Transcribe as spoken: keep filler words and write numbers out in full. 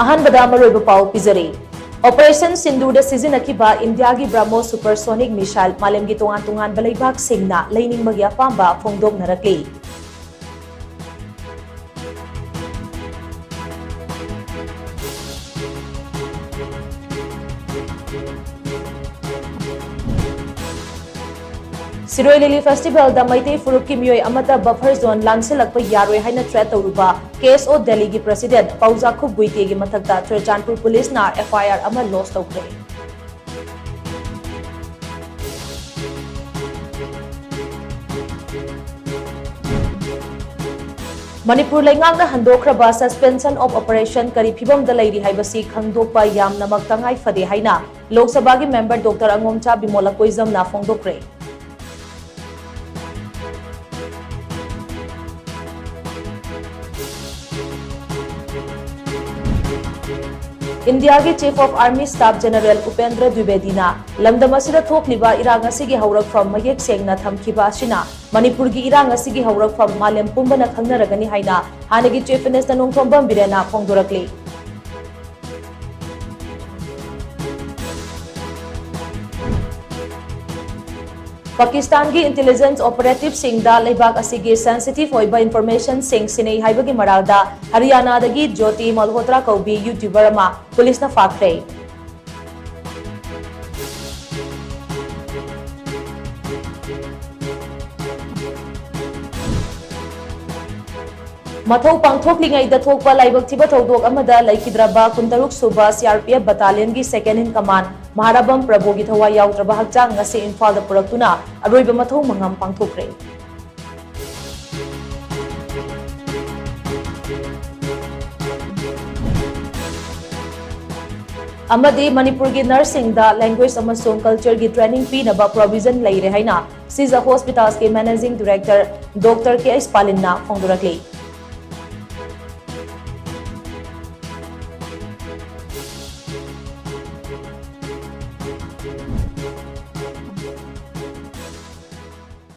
ꯑꯍꯥꯟꯕꯗ ꯃꯔꯨꯑꯣꯏꯕ ꯄꯥꯎ ꯄꯤꯖꯔꯤ꯫ ꯑꯣꯄꯔꯦꯁꯟ ꯁꯤꯟꯗꯨꯔꯗ ꯁꯤꯖꯤꯟꯅꯈꯤꯕ ꯏꯟꯗꯤꯌꯥꯒꯤ ꯕ꯭ꯔꯍꯃꯣꯁ ꯁꯨꯄꯔꯁꯣꯅꯤꯛ ꯃꯤꯁꯥꯏꯜ ꯃꯥꯂꯦꯝꯒꯤ ꯇꯣꯉꯥꯟ ꯇꯣꯉꯥꯟꯕ ꯂꯩꯕꯥꯛꯁꯤꯡꯅ ꯂꯩꯅꯤꯡꯕꯒꯤ ꯑꯄꯥꯝꯕ ꯐꯣꯡꯗꯣꯛꯅꯔꯛꯂꯤ꯫ ꯁꯤꯔꯣꯏ ꯂꯤꯂꯤ ꯐꯦꯁꯇꯤꯚꯦꯜꯗ ꯃꯩꯇꯩ ꯐꯨꯔꯨꯞꯀꯤ ꯃꯤꯑꯣꯏ ꯑꯃꯠꯇ ꯕꯐꯔ ꯖꯣꯟ ꯂꯥꯟꯁꯤꯜꯂꯛꯄ ꯌꯥꯔꯣꯏ ꯍꯥꯏꯅ ꯊ꯭ꯔꯦꯠ ꯇꯧꯔꯨꯕ ꯀꯦ ꯑꯦꯁ ꯑꯣ ꯗꯦꯜꯂꯤꯒꯤ ꯄ꯭ꯔꯁꯤꯗꯦꯟꯠ ꯄꯥꯎꯖꯥꯈꯨꯞ ꯒꯨꯏꯇꯦꯒꯤ ꯃꯊꯛꯇ ꯆꯨꯔꯆꯥꯟꯄꯨꯔ ꯄꯨꯂꯤꯁꯅ ꯑꯦꯐ ꯑꯥꯏ ꯑꯥꯔ ꯑꯃ ꯂꯣꯟꯆ ꯇꯧꯈ꯭ꯔꯦ꯫ ꯃꯅꯤꯄꯨꯔ ꯂꯩꯉꯥꯛꯅ ꯍꯟꯗꯣꯛꯈ꯭ꯔꯕ Suspension of Operation ꯀꯔꯤ ꯐꯤꯚꯝꯗ ꯂꯩꯔꯤ ꯍꯥꯏꯕꯁꯤ ꯈꯪꯗꯣꯛꯄ ꯌꯥꯝꯅꯃꯛ ꯇꯉꯥꯏ ꯐꯗꯦ ꯍꯥꯏꯅ ꯂꯣꯛ ꯁꯚꯥꯒꯤ ꯃꯦꯝꯕꯔ ꯗꯣꯛꯇꯔ ꯑꯉꯣꯝꯆꯥ ꯕꯤꯃꯣꯂ ꯀꯣꯏꯖꯝꯅ ꯐꯣꯡꯗꯣꯛꯈ꯭ꯔꯦ꯫ ꯏꯟꯗꯤꯌꯥꯒꯤ Chief of Army Staff General Upendra ꯗ꯭ꯋꯤꯕꯦꯗꯤꯅ ꯂꯝꯗꯝ ꯑꯁꯤꯗ ꯊꯣꯛꯂꯤꯕ ꯏꯔꯥꯡ ꯑꯁꯤꯒꯤ ꯍꯧꯔꯛꯐꯝ ꯃꯌꯦꯛ ꯁꯦꯡꯅ ꯊꯝꯈꯤꯕ ꯑꯁꯤꯅ ꯃꯅꯤꯄꯨꯔꯒꯤ ꯏꯔꯥꯡ ꯑꯁꯤꯒꯤ ꯍꯧꯔꯛꯐꯝ ꯃꯥꯂꯦꯝ ꯄꯨꯝꯕꯅ ꯈꯪꯅꯔꯒꯅꯤ ꯍꯥꯏꯅ ꯍꯥꯟꯅꯒꯤ Chief Minister ꯅꯣꯡꯊꯣꯝꯕꯝ ꯕꯤꯔꯦꯟꯅ ꯐꯣꯡꯗꯣꯔꯛꯂꯤ꯫ ꯄꯥꯀꯤꯁꯇꯥꯟꯒꯤ intelligence operativeꯁꯤꯡꯗ ꯂꯩꯕꯥꯛ ꯑꯁꯤꯒꯤ sensitive ꯑꯣꯏꯕ informationꯁꯤꯡ ꯁꯤꯟꯅꯩ ꯍꯥꯏꯕꯒꯤ ꯃꯔꯥꯜꯗ ꯍꯔꯤꯌꯥꯅꯥꯗꯒꯤ ꯖꯣꯇꯤ ꯃꯜꯍꯣꯇ꯭ꯔꯥ ꯀꯧꯕꯤ YouTuber ꯑꯃ ꯄꯨꯂꯤꯁꯅ ꯐꯥꯈ꯭ꯔꯦ꯫ ꯃꯊꯧ ꯄꯥꯡꯊꯣꯛꯂꯤꯉꯩꯗ ꯊꯣꯛꯄ ꯂꯥꯏꯕꯛ ꯊꯤꯕ ꯊꯧꯗꯣꯛ ꯑꯃꯗ ꯂꯩꯈꯤꯗ꯭ꯔꯕ ꯀꯨꯟꯇꯔꯨꯛ ꯁꯨꯕ C R P F battalionꯒꯤ second in command ꯃꯍꯥꯔꯥꯕꯝ ꯄ꯭ꯔꯚꯨꯒꯤ ꯊꯋꯥꯏ ꯌꯥꯎꯗ꯭ꯔꯕ ꯍꯛꯆꯥꯡ ꯉꯁꯤ ꯏꯝꯐꯥꯜꯗ ꯄꯨꯔꯛꯇꯨꯅ ꯑꯔꯣꯏꯕ ꯃꯊꯧ ꯃꯉꯝ ꯄꯥꯡꯊꯣꯛꯈ꯭ꯔꯦ꯫ ꯑꯃꯗꯤ ꯃꯅꯤꯄꯨꯔꯒꯤ nurseꯁꯤꯡꯗ language ꯑꯃꯁꯨꯡ cultureꯒꯤ training ꯄꯤꯅꯕ provision ꯂꯩꯔꯦ ꯍꯥꯏꯅ Sija Hospitalsꯀꯤ Managing Director Doctor K H ꯄꯥꯂꯤꯟꯅ ꯐꯣꯡꯗꯣꯔꯛꯂꯤ꯫